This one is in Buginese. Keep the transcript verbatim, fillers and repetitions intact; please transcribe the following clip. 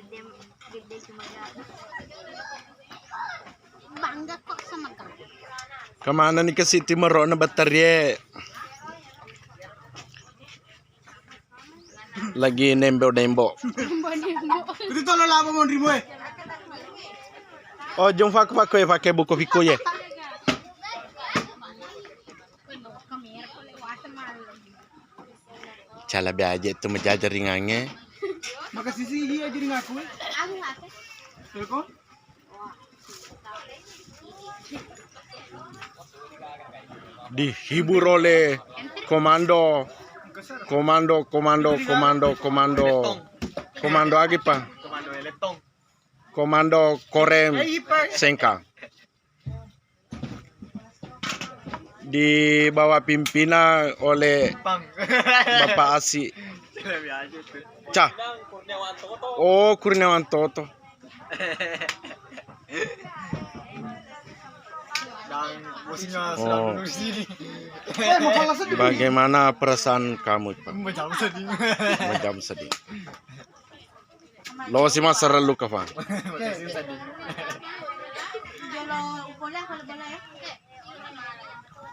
Gede, gede cuma gaga. Bangga kok sama gaga. Kemana nih ke Siti Merona Batarie? Lagi nembo-nembo. Itu tolong lama mau nerima, eh. Oh, jom fak fak, eh, pakai buku fiku ya. Cala be aja itu majajaringange. Makasih sih, iya, jadi ngaku, eh. Telepon. Dihibur oleh komando, komando, komando, komando, komando, komando agi pa? Komando Korem Sengkang. Di bawah pimpinan oleh Bapak Asi. Ca. Oh, Kurniawan Toto. Dan bosnya sedang Oh. Duduk di sini. Bagaimana perasaan kamu, Pak? Macam sedih. Macam sedih. Lo si masarellu ka, Pak. Jolo upola kalau boleh ya.